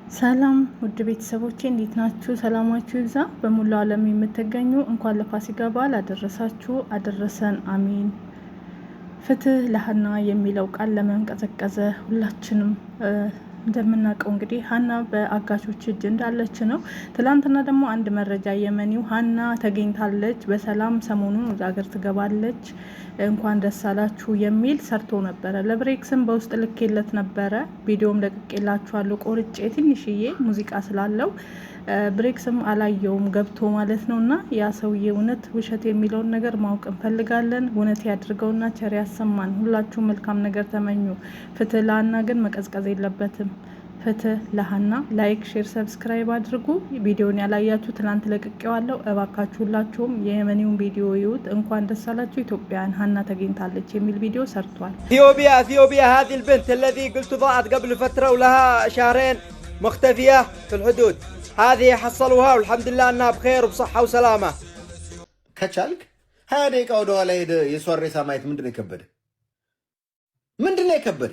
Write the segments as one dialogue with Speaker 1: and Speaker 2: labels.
Speaker 1: ሰላም ውድ ቤተሰቦቼ እንዴት ናችሁ? ሰላማችሁ ይብዛ። በሙሉ ዓለም የምትገኙ እንኳን ለፋሲካ በዓል አደረሳችሁ አደረሰን፣ አሚን። ፍትህ ለሀና የሚለው ቃል ለምን ቀዘቀዘ? ሁላችንም እንደምናውቀው እንግዲህ ሀና በአጋቾች እጅ እንዳለች ነው። ትላንትና ደግሞ አንድ መረጃ የመኒው ሀና ተገኝታለች፣ በሰላም ሰሞኑን ወደ ሀገር ትገባለች፣ እንኳን ደስ አላችሁ የሚል ሰርቶ ነበረ። ለብሬክስም በውስጥ ልኬለት ነበረ። ቪዲዮም ለቅቄላችኋለሁ ቆርጬ ትንሽዬ ሙዚቃ ስላለው ብሬክስም አላየውም ገብቶ ማለት ነው። እና ያ ሰውዬ እውነት ውሸት የሚለውን ነገር ማወቅ እንፈልጋለን። እውነት ያድርገውና ቸር ያሰማን። ሁላችሁ መልካም ነገር ተመኙ። ፍትህ ለሀና ግን መቀዝቀዝ የለበትም። ፍትህ ለሀና። Like፣ share፣ subscribe አድርጉ። ቪዲዮን ያላያችሁ ትናንት ለቅቄዋለሁ። እባካችሁ ሁላችሁም የየመኒውን ቪዲዮ ይዩት። እንኳን ደስ አላችሁ ኢትዮጵያን ሀና ተገኝታለች የሚል ቪዲዮ ሰርቷል።
Speaker 2: اثيوبيا اثيوبيا هذه البنت الذي قلت ضاعت قبل فترة ولها شهرين مختفية في الحدود، هذه حصلوها والحمد لله انها بخير وبصحة وسلامة.
Speaker 3: ከቻልክ 20 ደቂቃ ወደኋላ ሄደህ የእሷን ሬሳ ማየት ምንድን ነው የከበደ? ምንድን ነው የከበደ?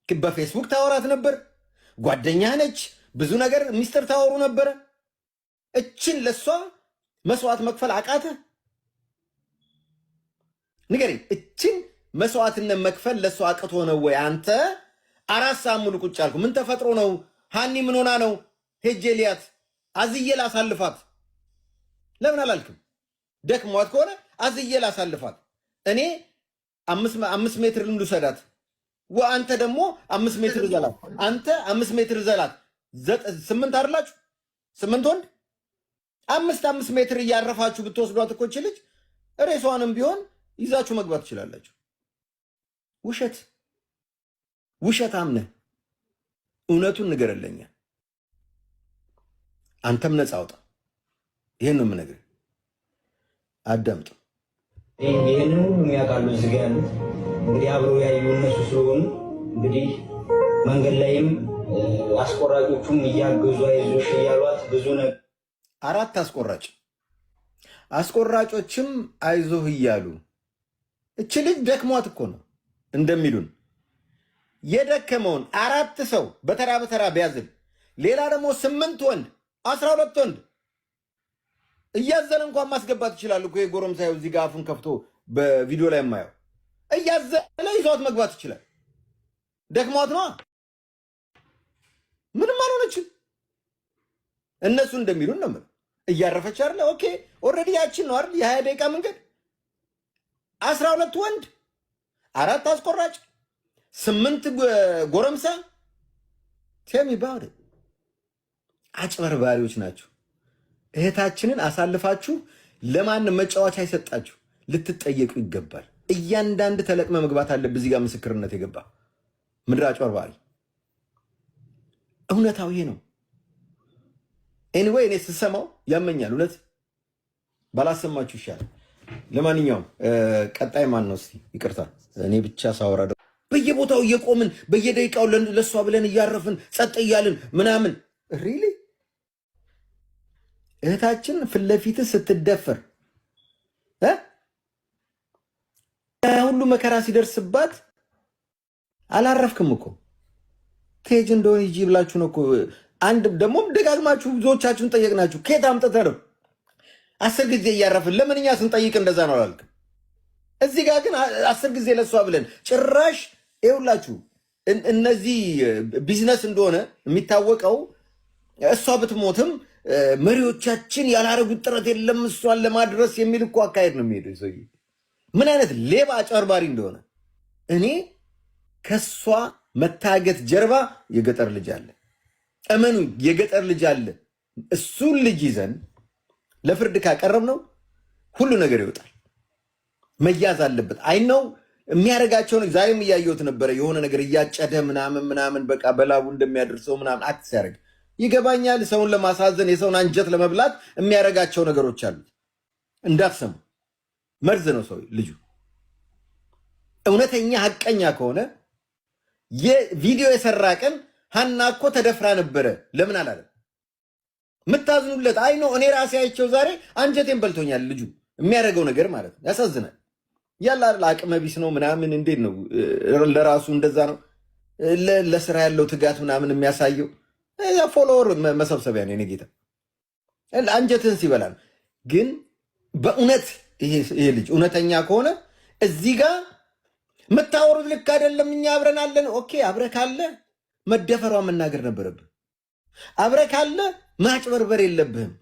Speaker 3: በፌስቡክ ታወራት ነበር። ጓደኛ ነች። ብዙ ነገር ሚስጥር ታወሩ ነበረ። እችን ለእሷ መስዋዕት መክፈል አቃተ? ንገረኝ። እችን መስዋዕትነት መክፈል ለእሷ አቅቶ ነው ወይ? አንተ 4 ሰዓት ሙሉ ቁጭ አልኩ። ምን ተፈጥሮ ነው? ሀኒ ምን ሆና ነው? ሄጄ ሊያት አዝዬ ላሳልፋት ለምን አላልክም? ደክሟት ከሆነ አዝዬ ላሳልፋት፣ እኔ 5 ሜትር ልውሰዳት፣ አንተ ደግሞ 5 ሜትር ዘላት፣ አንተ 5 ሜትር ዘላት። ስምንት አይደላችሁ? ስምንት ወንድ 5 5 ሜትር እያረፋችሁ ብትወስዷት እኮ ይህች ልጅ ሬሷንም ቢሆን ይዛችሁ መግባት ትችላላችሁ። ውሸት ውሸት አምነህ እውነቱን ንገረለኛ። አንተም ነፃ አውጣ። ይሄን ነው የምነግርህ። አዳምጥ።
Speaker 4: ይህንን ሁሉም ያውቃሉ። እዚህ ጋ ያሉት እንግዲህ አብረው ያዩ እነሱ ስለሆኑ እንግዲህ መንገድ ላይም አስቆራጮቹም እያገዙ አይዞሽ እያሏት ብዙ ነገር
Speaker 3: አራት አስቆራጭ አስቆራጮችም አይዞህ እያሉ እች ልጅ ደክሟት እኮ ነው እንደሚሉን የደከመውን አራት ሰው በተራ በተራ ቢያዝል ሌላ ደግሞ ስምንት ወንድ 12 ወንድ እያዘለ እንኳን ማስገባት ይችላል እኮ። የጎረምሳየው እዚህ ጋር አፉን ከፍቶ በቪዲዮ ላይ የማየው እያዘለ ይዟት መግባት ይችላል። ደክሟት ነዋ። ምንም አልሆነችም። እነሱ እንደሚሉን ነው የምልህ። እያረፈች አይደለ? Okay, already ያችን ነው አይደል? የ20 ደቂቃ መንገድ 12 ወንድ፣ አራት አስቆራጭ፣ ስምንት ጎረምሳ። Tell me about it። አጭበርባሪዎች ናቸው። እህታችንን አሳልፋችሁ ለማንም መጫወቻ የሰጣችሁ ልትጠየቁ ይገባል። እያንዳንድ ተለቅመ መግባት አለብህ። እዚህ ጋር ምስክርነት የገባ ምድር አጭበርባሪ። እውነታው ይሄ ነው። Anyway እኔ ስሰማው ያመኛል። እውነት ባላሰማችሁ ይሻላል። ለማንኛውም ቀጣይ ማን ነው? እስኪ ይቅርታ እኔ ብቻ ሳወራ በየቦታው እየቆምን በየደቂቃው ለእሷ ብለን እያረፍን ጸጥ እያልን ምናምን really እህታችን ፊት ለፊት ስትደፈር ሁሉ መከራ ሲደርስባት አላረፍክም እኮ። ትሄጅ እንደሆነ ሂጂ ብላችሁ ነው እኮ። አንድ ደግሞም ደጋግማችሁ ብዙዎቻችሁን ጠየቅናችሁ። ከየት አምጥተህ ነው 10 ጊዜ እያረፍን? ለምን እኛ ስንጠይቅ እንደዛ ነው አላልክም? እዚህ ጋር ግን 10 ጊዜ ለእሷ ብለን ጭራሽ ይኸውላችሁ እነዚህ ቢዝነስ እንደሆነ የሚታወቀው እሷ ብትሞትም መሪዎቻችን ያላረጉት ጥረት የለም እሷን ለማድረስ የሚል እኮ አካሄድ ነው የሚሄደው ሰውዬ። ምን አይነት ሌባ አጭበርባሪ እንደሆነ። እኔ ከእሷ መታገት ጀርባ የገጠር ልጅ አለ። እመኑ፣ የገጠር ልጅ አለ። እሱን ልጅ ይዘን ለፍርድ ካቀረብነው ሁሉ ነገር ይወጣል። መያዝ አለበት። I know የሚያደርጋቸው ዛሬም እያየሁት ነበረ። የሆነ ነገር እያጨደ ምናምን ምናምን በቃ በላቡ እንደሚያደርሰው ምናምን act ሲያደርግ ይገባኛል። ሰውን ለማሳዘን የሰውን አንጀት ለመብላት የሚያደርጋቸው ነገሮች አሉት። እንዳትሰሙ፣ መርዝ ነው ሰው ልጁ። እውነተኛ ሀቀኛ ከሆነ የቪዲዮ የሰራ ቀን ሀና እኮ ተደፍራ ነበረ ለምን አላለም? የምታዝኑለት I know። እኔ ራሴ አይቼው ዛሬ አንጀቴን በልቶኛል። ልጁ የሚያደርገው ነገር ማለት ነው ያሳዝናል። ያለ አይደል አቅመ ቢስ ነው ምናምን። እንዴት ነው ለራሱ እንደዛ ነው ለስራ ያለው ትጋት ምናምን የሚያሳየው። ያ follower መሰብሰቢያ ነው። የኔ ጌታ አንጀትህን ሲበላ ነው። ግን በእውነት ይሄ ልጅ እውነተኛ ከሆነ እዚህ ጋር የምታወሩት ልክ አይደለም። እኛ አብረን አለን። Okay፣ አብረህ ካለ መደፈሯ መናገር ነበረብህ። አብረህ ካለ ማጭበርበር የለብህም።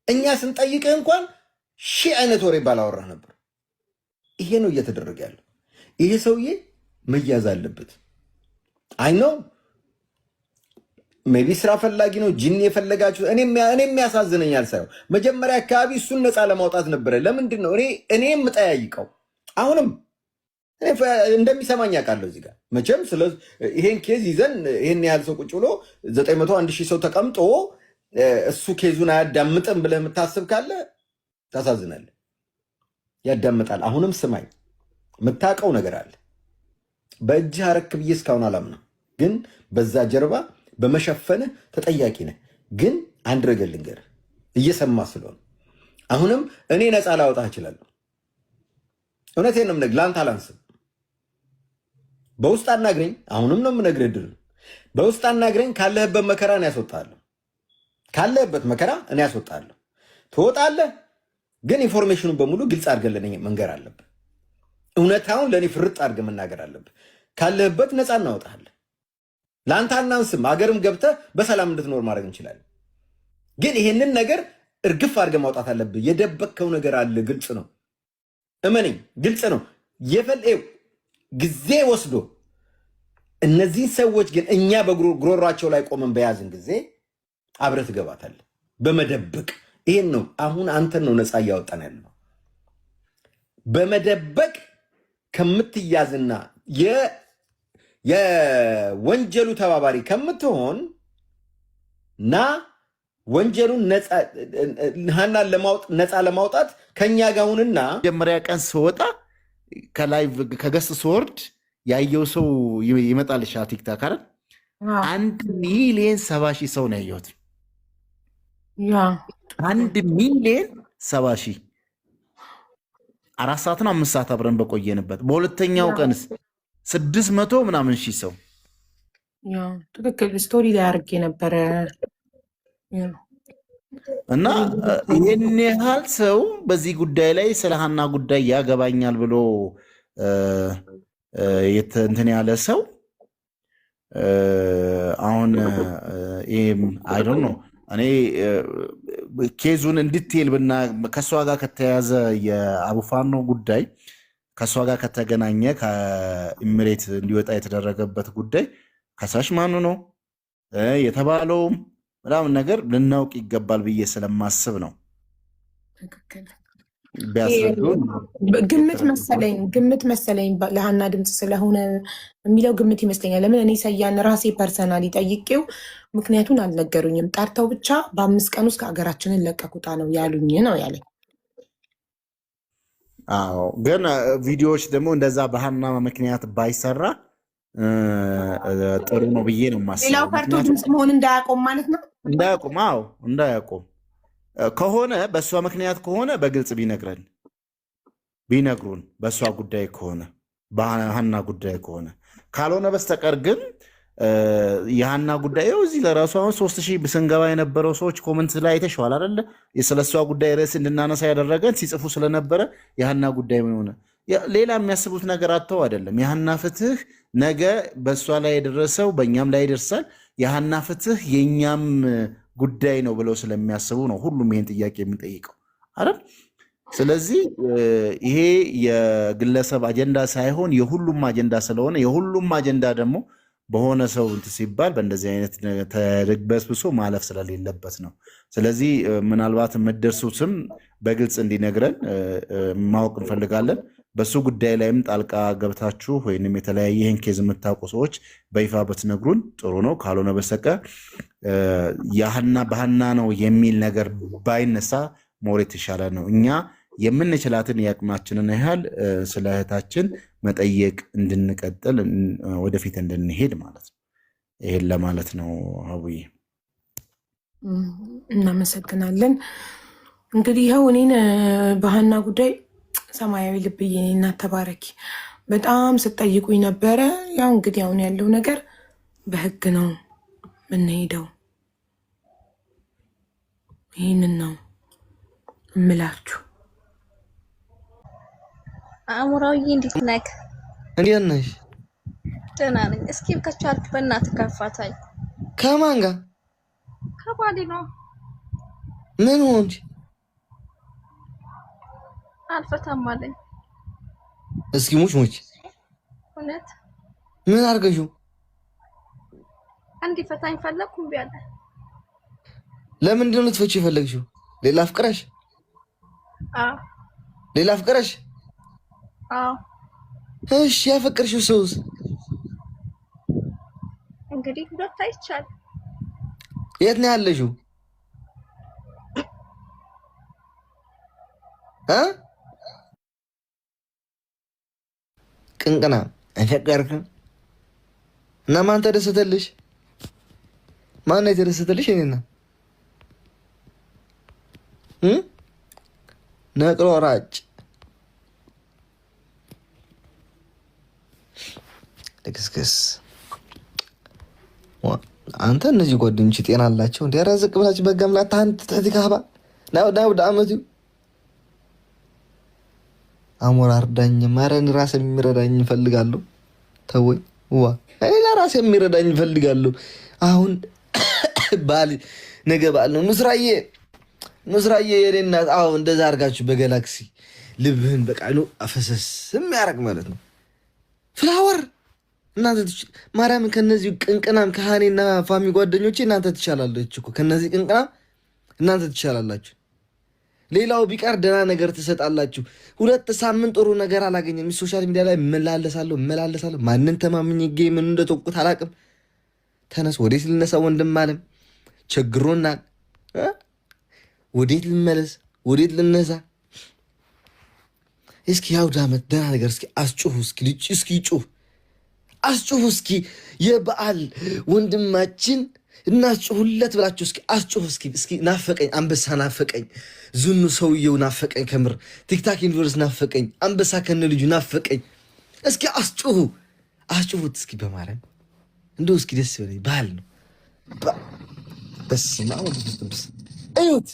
Speaker 3: እኛ ስንጠይቅህ እንኳን ሺህ አይነት ወሬ ባላወራህ ነበር። ይሄ ነው እየተደረገ ያለው። ይሄ ሰውዬ መያዝ አለበት። I know maybe ስራ ፈላጊ ነው፣ ጅኒ የፈለጋችሁ። እኔ የሚያሳዝነኛል ሳየው መጀመሪያ አካባቢ እሱን ነፃ ለማውጣት ነበረ። ለምንድን ነው እኔ የምጠያይቀው? አሁንም እንደሚሰማኝ አውቃለሁ። እዚህ ጋር መቼም ይሄን case ይዘን ይሄን ያህል ሰው ቁጭ ብሎ 901,000 ሰው ተቀምጦ እሱ case ኡን አያዳምጥም ብለህ የምታስብ ካለ ታሳዝናለህ። ያዳምጣል። አሁንም ስማኝ፣ የምታውቀው ነገር አለ። በእጅህ አረክ ብዬ እስካሁን አላምንም፣ ግን በዛ ጀርባ በመሸፈንህ ተጠያቂ ነህ። ግን አንድ ነገር ልንገርህ፣ እየሰማ ስለሆነ አሁንም እኔ ነፃ ላወጣህ እችላለሁ። እውነቴን ነው የምነግርህ፣ ለአንተ አላንስም። በውስጥ አናግረኝ። አሁንም ነው የምነግርህ፣ ድር በውስጥ አናግረኝ። ካለህበት መከራ እኔ ያስወጣለሁ። ካለህበት መከራ እኔ ያስወጣለሁ። ትወጣለህ፣ ግን information ኑን በሙሉ ግልጽ አድርገን ለእኔ መንገር አለብህ። እውነታውን ለእኔ ፍርጥ አድርገህ መናገር አለብህ። ካለህበት ነፃ እናወጣለን። ለአንተ አናንስም። አገርም ገብተህ በሰላም እንድትኖር ማድረግ እንችላለን። ግን ይሄንን ነገር እርግፍ አድርገህ ማውጣት አለብህ። የደበቅከው ነገር አለ። ግልጽ ነው፣ እመነኝ፣ ግልጽ ነው። የፈልኤው ጊዜ ወስዶ እነዚህን ሰዎች ግን እኛ በጉሮሯቸው ላይ ቆመን በያዝን ጊዜ አብረህ ትገባታለህ። በመደበቅ ይሄን ነው አሁን አንተን ነው ነፃ እያወጣን ያለው። በመደበቅ ከምትያዝና የወንጀሉ ተባባሪ ከምትሆን ና ወንጀሉን ሀናን ነፃ ለማውጣት ከኛ ጋር ሁንና
Speaker 5: መጀመሪያ ቀን ስወጣ ከ live ከ guest ስወርድ ያየው ሰው ይመጣልሻል። ቲክታክ አይደል? 1,070,000 ሰው ነው ያየሁት። 1,070,000 4 ሰዓት ነው 5 ሰዓት አብረን በቆየንበት። በሁለተኛው ቀንስ 600 ምናምን ሺህ ሰው።
Speaker 6: ትክክል። Story ላይ አድርጌ ነበረ።
Speaker 5: እና ይህን ያህል ሰው በዚህ ጉዳይ ላይ ስለ ሀና ጉዳይ ያገባኛል ብሎ እንትን ያለ ሰው አሁን I don't know፣ እኔ case ኡን in detail ብና ከእሷ ጋር ከተያዘ የአቡፋኖ ጉዳይ ከእሷ ጋር ከተገናኘ ከኢሚሬት እንዲወጣ የተደረገበት ጉዳይ ከሳሽ ማኑ ነው የተባለውም ምናምን ነገር ልናውቅ ይገባል ብዬ ስለማስብ ነው።
Speaker 6: ትክክል።
Speaker 5: ቢያስረዱን።
Speaker 6: ግምት መሰለኝ ለሀና ድምፅ ስለሆነ የሚለው ግምት ይመስለኛል። ለምን እኔ ሰያን ራሴ personally ጠይቄው ምክንያቱን አልነገሩኝም። ጠርተው ብቻ በ5 ቀን ውስጥ ከሀገራችንን ለቀቁጣ ነው ያሉኝ ነው ያለኝ።
Speaker 5: አዎ፣ ግን ቪዲዮዎች ደግሞ እንደዛ በሀና ምክንያት ባይሰራ ጥሩ ነው ብዬ ነው
Speaker 6: ሌላው
Speaker 5: የማስበው።
Speaker 6: ፈርቶ
Speaker 5: ምክንያቱም
Speaker 6: ድምፅ መሆን እንዳያቆም ማለት ነው።
Speaker 5: እንዳያቆም፣ አዎ እንዳያቆም ከሆነ በእሷ ምክንያት ከሆነ በግልጽ ቢነግረን ቢነግሩን በእሷ ጉዳይ ከሆነ በሀና ጉዳይ ከሆነ፣ ካልሆነ በስተቀር ግን የሀና ጉዳይ ይኸው እዚህ ለራሱ አሁን 3,000 ስንገባ የነበረው ሰዎች comment ላይ አይተሸዋል አይደለ? ስለ እሷ ጉዳይ ርዕስ እንድናነሳ ያደረገን ሲጽፉ ስለነበረ የሀና ጉዳይ ምን ሆነ? ሌላ የሚያስቡት ነገር አጥተው አይደለም። የሀና ፍትህ ነገ በእሷ ላይ የደረሰው በእኛም ላይ ይደርሳል። የሀና ፍትህ የእኛም ጉዳይ ነው ብለው ስለሚያስቡ ነው ሁሉም ይሄን ጥያቄ የሚጠይቀው አይደል? ስለዚህ ይሄ የግለሰብ አጀንዳ ሳይሆን የሁሉም አጀንዳ ስለሆነ የሁሉም አጀንዳ ደግሞ በሆነ ሰው እንትን ሲባል በእንደዚህ አይነት ተድበስብሶ ማለፍ ስለሌለበት ነው። ስለዚህ ምናልባት የምትደርሱትም በግልጽ እንዲነግረን ማወቅ እንፈልጋለን። በሱ ጉዳይ ላይም ጣልቃ ገብታችሁ ወይንም የተለያየ ይህን case የምታውቁ ሰዎች በይፋ ብትነግሩን ጥሩ ነው። ካልሆነ በስተቀር የሀና በሀና ነው የሚል ነገር ባይነሳ more የተሻለ ነው። እኛ የምንችላትን የአቅማችንን ያህል ስለ እህታችን መጠየቅ እንድንቀጥል ወደፊት እንድንሄድ ማለት ነው። ይሄን ለማለት ነው አቡዬ።
Speaker 6: እናመሰግናለን። እንግዲህ ይኸው እኔን በሀና ጉዳይ ሰማያዊ ልብዬ እኔ እናት ተባረኪ በጣም ስትጠይቁኝ ነበረ። ያው እንግዲህ አሁን ያለው ነገር በህግ ነው የምንሄደው። ይህንን ነው እምላችሁ።
Speaker 7: አእምሯዊ እንዴት ነህ?
Speaker 3: እንዴት ነሽ?
Speaker 7: ደህና ነኝ። እስኪ ከቻልክ በእናትህ ከፋታኝ።
Speaker 3: ከማን ጋር?
Speaker 7: ከባሌ ነው።
Speaker 3: ምን ሆንሽ?
Speaker 7: አልፈታም አለኝ።
Speaker 3: እስኪ ሙች ሙች።
Speaker 7: እውነት
Speaker 3: ምን አድርገሽው?
Speaker 7: እንዲፈታኝ ፈለግኩ፣ እምቢ አለ።
Speaker 3: ለምንድን ነው ልትፈቺው የፈለግሽው? ሌላ አፍቅረሽ?
Speaker 7: አዎ።
Speaker 3: ሌላ አፍቅረሽ?
Speaker 7: አዎ።
Speaker 3: እሺ፣ ያፈቅርሽው ሰውስ?
Speaker 7: እንግዲህ ሁለት አይቻል።
Speaker 3: የት ነው ያለሽው? እ ቅንቅና አፈቀርክ እና ማን ተደሰተልሽ? ማን ነው የተደሰተልሽ? እኔና ነቅሎ ራጭ ልክስክስ አንተ። እነዚህ ጓደኞች ጤና አላቸው? እንዲ ኧረ ዝቅ ብላችሁ በገምላ ታንት ትሕቲ ካህባ ናብ ናብ ዳኣመት እዩ። አሞራ እርዳኝ፣ ማረን። ራስ የሚረዳኝ እፈልጋለሁ። ተወኝ ዋ፣ እኔ ለራሴ የሚረዳኝ እፈልጋለሁ። አሁን በዓል ነገ በዓል ነው። ኑስራዬ፣ ኑስራዬ የኔ እናት፣ አዎ እንደዛ አድርጋችሁ በገላክሲ ልብህን በቃሉ አፈሰስ የሚያደርግ ማለት ነው። Flower እናንተ ማርያምን ከነዚህ ቅንቅናም ከሃኔና ፋሚ ጓደኞቼ እናንተ ትሻላለች እኮ። ከነዚህ ቅንቅናም እናንተ ትሻላላችሁ። ሌላው ቢቀር ደህና ነገር ትሰጣላችሁ። 2 ሳምንት ጥሩ ነገር አላገኘም። Social media ላይ እመላለሳለሁ እመላለሳለሁ። ማንን ተማምኜ ምን እንደተውኩት አላቅም። ተነስ፣ ወዴት ልነሳ? ወንድም አለም ቸግሮናል። ወዴት ልመለስ? ወዴት ልነሳ? እስኪ የአውደ ዓመት ደህና ነገር እስኪ አስጩሁ፣ እስኪ ልጭ፣ እስኪ ጩህ፣ አስጩሁ፣ እስኪ የበዓል ወንድማችን እናስጩሁለት ብላችሁ እስኪ አስጩሁ። እስኪ እስኪ ናፈቀኝ፣ አንበሳ ናፈቀኝ፣ ዝኑ ሰውየው ናፈቀኝ፣ ከምር TikTok universe ናፈቀኝ፣ አንበሳ ከነ ልጁ ናፈቀኝ። እስኪ አስጩሁ፣ አስጩሁት እስኪ በማርያም እንደው እስኪ ደስ ይበለኝ። ባህል ነው። በስመ አብ ወመንፈስ ቅዱስ እዩት።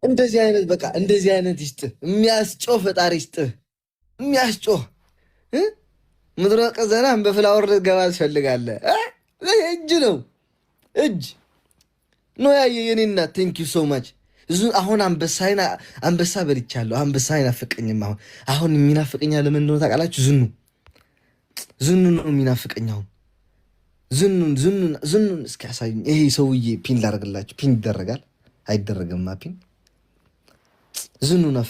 Speaker 3: እንደዚህ አይነት በቃ እንደዚህ አይነት ይስጥህ፣ የሚያስጮህ ፈጣሪ ይስጥህ። የሚያስጮህ ምድረ ቀዘናም በ flower ልትገባ ትፈልጋለህ። እጅ ነው እጅ ነው ያየ የኔ እናት። Thank you so much። አሁን አንበሳይን አንበሳ በልቻለሁ። አንበሳ አይናፍቀኝም። አሁን አሁን የሚናፍቀኛ ለምን እንደሆነ ታውቃላችሁ? ዝኑ ዝኑ ነው የሚናፍቀኝ አሁን። ዝኑን ዝኑን ዝኑን እስኪ ያሳዩኝ። ይሄ ሰውዬ pin ላደርግላችሁ። Pin ይደረጋል አይደረግም? Pin ዝኑ ናፍቀኝ።